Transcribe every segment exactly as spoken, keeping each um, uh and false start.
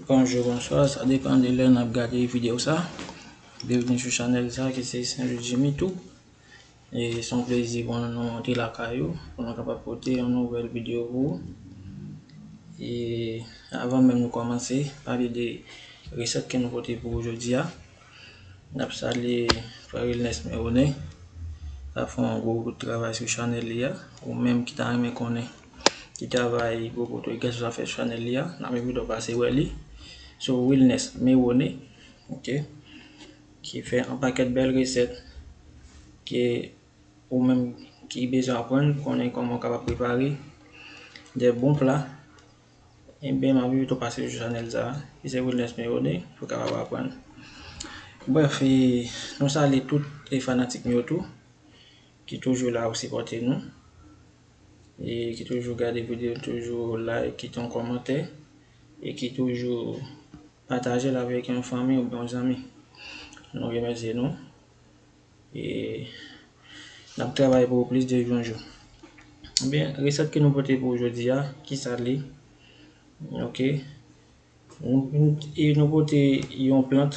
Bonjou, bonswa, sa depann de lè n ap gade videyo sa. Byenveni sou chanèl sa ki se Saint Louis Jimmy tou. E se yon plezi pou nou antre lakay ou, pou nou kapab pote yon nouvèl videyo pou ou. E avan menm nou kòmanse, pale de resèt ke nou pote pou ou jodi a. N ap salye frè Wilness Meroney, k ap fè yon gwo bout travay sou chanèl li a. Ou menm ki ta renmen konnen ki travay gwo bout Wilness ap fè sou chanèl li a, n ap envite w pase wè li sou Wilness Meroney, ok, ki fè yon pakèt bèl resèt ke ou menm ki bezwen aprann, konnen kòman w kapab prepare de bon pla. Ebyen, m ap envite w pase sou chanèl sa a, ki se Wilness Meroney, pou w kapab aprann. Brèf, e, nou salye tout e fanatik nou yo tou, ki toujou la ap sipòte nou, e ki toujou gade videyo, toujou like, kite yon kòmantè, e ki toujou pataje l avèk yon fanmi oubyen yon zanmi. Nou remèsye nou. E n ap travay pou ou plis de jou an jou. Ebyen, resèt ke nou pote pou ou jodi a, ki sa l ye? Ok. Nou, nou, e nou pote yon plant,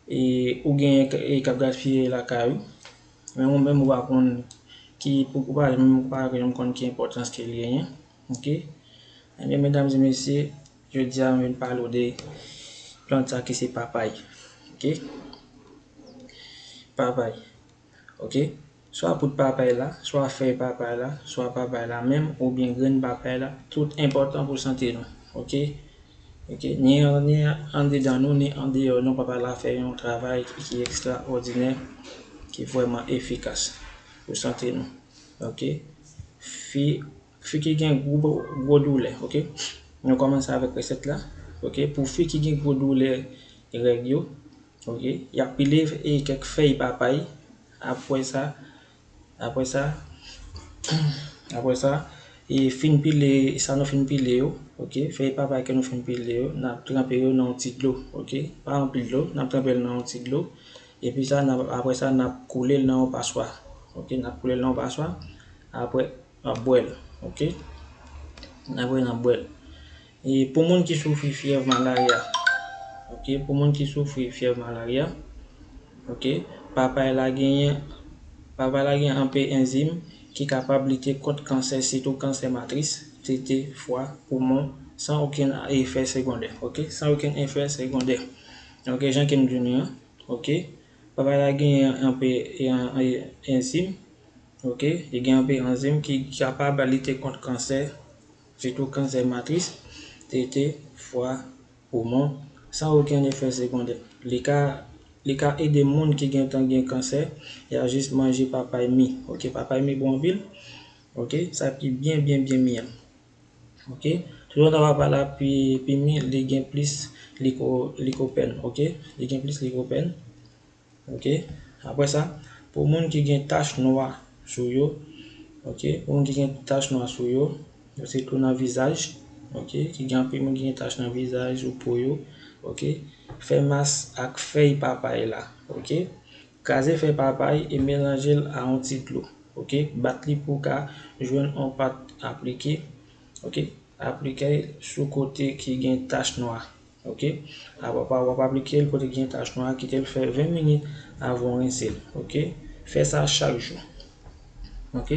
e ou genyen k-, e k ap gaspiye lakay ou. Men ou menm ou pa konn ki, pou, ou pa menm, ou pa janm konn ki enpòtans ke l genyen. Ok. Ebyen, medam e mesye, jodi a, m vin pale w de plant sa ki se papay. Ok. Papay. Ok. Swa poud papay la, swa fèy papay la, swa papay la menm, oubyen grenn papay la, tout enpòtan pou sante nou. Ok. Ok. Ni an, ni andedan nou, ni andeyò nou, papay la fè yon travay ki, ki ekstraòdinè, ki vrèman efikas pou sante nou. Ok. Fi, fi ki gen gwo, gwo doulè, ok. Nou kòmanse avèk resèt la. Ok. Pou fi ki gen gwo doulè règ yo, ok, y ap pile e kèk fèy papay. Apre sa, apre sa, apre sa, e fin pile, sa nou fin pile yo, ok, fèy papay ke nou fin pile yo, n ap tranpe yo nan yon ti dlo, ok, pa anpil dlo, n ap tranpe l nan yon ti dlo. Epi sa, n ap, apre sa, n ap koule l nan yon paswa, ok, n ap koule l nan yon paswa. Apre, n ap bwè l, ok. Apre, n ap bwè l. E pou moun ki soufri fyèv malarya, ok, pou moun ki soufri fyèv malarya, ok, papay la genyen, papay la gen anpe enzim ki kapab lite kont kansè, sitou kansè matris, tete, fwa, poumon, san okenn efè segondè, ok, san okenn efè segondè. Ok, jan ke m di nou an, ok, papay la genyen anpe, e, e, enzim, ok, li gen anpe enzim ki kapab lite kont kansè, sitou kansè matris, tete, fwa, poumon, san okenn efè segondè. Li ka, li ka ede moun ki gentan gen kansè, y a jis manje papay mi. Ok, papay mi bon anpil. Ok, sa ki byen, byen, byen mi an. Ok, toutotan papay la pi, pi mi, li gen plis liko-, likopèn. Ok, li gen plis likopèn. Ok. Apre sa, pou moun ki gen tach nwa sou yo, ok, pou moun ki gen tach nwa sou yo, yo sitou nan vizaj, ok, ki gen anpil moun ki gen tach nan vizaj ou po yo, ok, fè mas ak fèy papay la, ok. Kraze fèy papay e melanje l a yon ti dlo, ok. Bat li pou w ka jwenn yon pat aplike, ok, aplike sou kote ki gen tach nwa. Ok. Apre w ap aplike l kote gen tach nwa, kite l fè ven minit avan w rense l. Ok. Fè sa chak jou. Ok.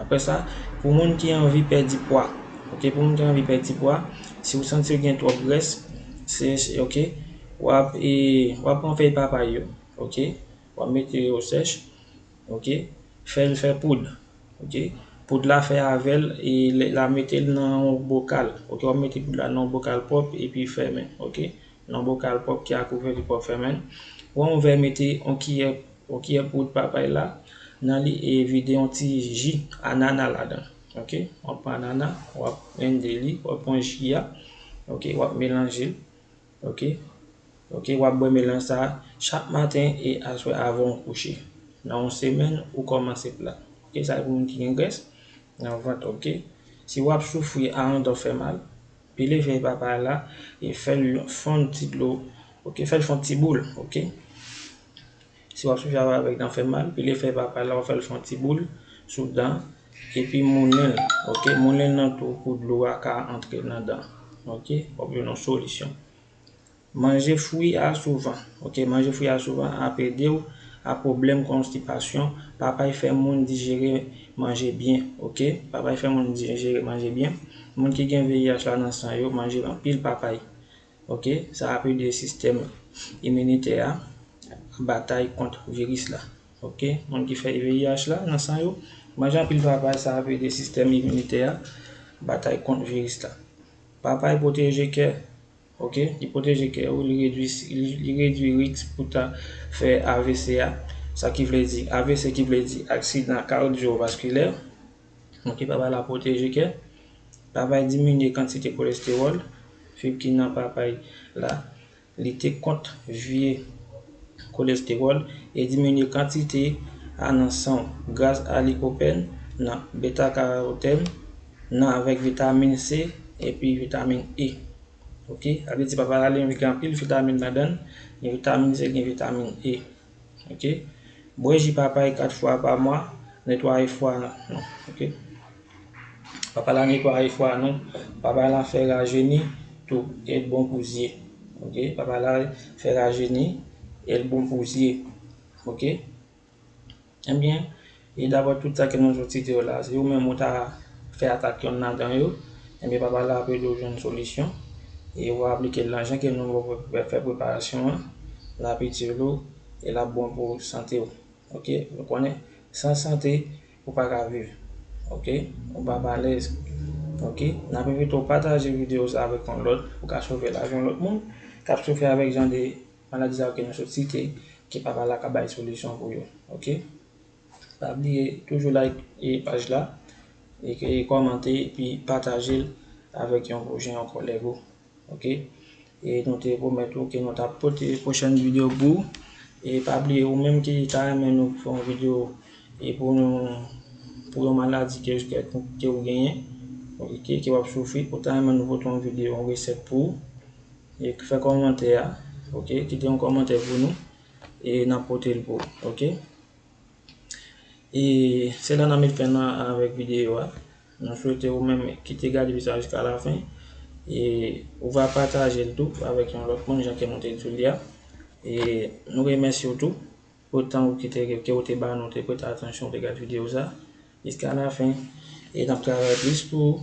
Apre sa, pou moun ki anvi pèdi pwa, ok, pou moun ki anvi pèdi pwa, si w santi w gen twòp grès, se, se, ok, w ap, e, w ap pran fèy papay yo, ok, w ap mete yo sèch, ok, fè l fè poud. Ok. Poud la fè avè l, e lè la mete l nan yon bokal. Ok, w ap mete poud la nan yon bokal pwòp epi fèmen. Ok. Nan yon bokal pwòp ki a kouvèti pwòp, fèmen. Pran yon vè, mete yon kiyè, yon kiyè poud papay la nan li e vide yon ti ji anana ladan. Ok. W ap pran anana, w ap blende li, w ap pran ji a. Ok, w ap melanje l. Ok. Ok, w ap bwè melanj sa a chak maten e aswè avan w kouche. Nan yon semèn, ou kòmanse pla. Ok, sa e pou moun ki gen grès nan vant, ok. Si w ap soufri a yon dan fè mal, pile fèy papay la e fè l fonn ti dlo, ok, fè l fonn ti boul, ok. Si w ap soufri avèk dan fè mal, pile fèy papay la, w ap fè l fonn ti boul sou dan, epi moulen l, ok, moulen l nan tou pou dlo a ka antre nan dan. Ok, w ap jwenn yon solisyon. Manje fwi a souvan. Ok, manje fwi a souvan ap ede w a pwoblèm konstipasyon. Papay fè moun dijere manje byen. Ok, papay fè moun dijere manje byen. Moun ki gen V I H la nan san yo, manje anpil papay. Ok, sa ap ede sistèm iminitè a batay kont viris la. Ok, moun ki fè V I H la nan san yo, manje anpil papay, sa ap ede sistèm iminitè a batay kont viris la. Papay pwoteje kè. Ok, li pwoteje kè ou, li redui, li, li redui risk pou ta fè A V C a. Sa ki vle di, A V C ki vle di aksidan kadyovaskilè. Ok, papay la pwoteje kè. Papay diminye kantite kolestewòl. Fib ki nan papay la lite kont vye kolestewòl e diminye kantite a nan san w gras a likopèn, nan beta karotèn, nan avèk vitamin C epi vitamin E. Ok, sa vle di papay la li gen anpil vitamin ladan l, gen vitamin C, gen vitamin E. Ok, bwè ji papay kat fwa pa mwa, netwaye fwa nou. Ok, papay la netwaye fwa nou, papay la fè rajeni tou, e l bon pou zye. Ok, papay la fè rajeni, e l bon pou zye. Ok, ebyen, e daprè tout sa ke nou sot site yo la, si ou menm ou ta fè atak yonn ladan yo, ebyen papay la ap ede w jwenn solisyon e w aplike l nan jan ke nou fè preparasyon an, l ap itil ou e l ap bon pou sante w. Ok, nou konnen san sante ou pa ka viv. Ok, ou pa pa alèz. Ok, n ap envite w pataje videyo sa avèk yon lòt pou ka sove lavi yon lòt moun k ap soufri avèk jan de maladi sa yo ke nou sot site, ke papay la ka bay solisyon pou yo. Ok, pa bliye toujou like e paj la, e, e kòmante epi pataje l avèk yon vwazen, yon kòlèg ou. Ok, e nou te pwomèt ou ke nou t ap pote pwochèn videyo pou ou. E pa bliye, ou menm ki ta renmen nou fè yon videyo e pou nou, pou yon maladi ke, ke, ke ou genyen, ok, ke w ap soufri, ou ta renmen nou pote yon videyo, yon resèt pou ou, e fè kòmantè a. Ok, kite yon kòmantè pou nou e n ap pote l pou ou. Ok, e se la n a met fen nan avèk videyo a. Nou swete ou menm ki te gade videyo sa jiska lafen, e ou va pataje l tou avèk yon lòt moun, jan ke nou te di w li a. E nou remèsye w tou pou tan ou ki te, ke ou te ba nou, te prete atansyon, ou te gade videyo sa jiska lafen. E n ap travay plis pou ou,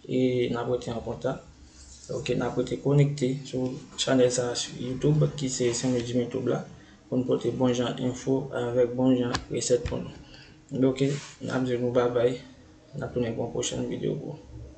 e n ap rete an kontak. Ok, n ap rete konekte sou chanèl sa sou YouTube, ki se Saint Louis Jimmy Tube la, pou n pote bon jan enfo avèk bon jan resèt pou nou. Ok, n ap di nou babay, n ap tounen pou yon pwochèn videyo pou ou.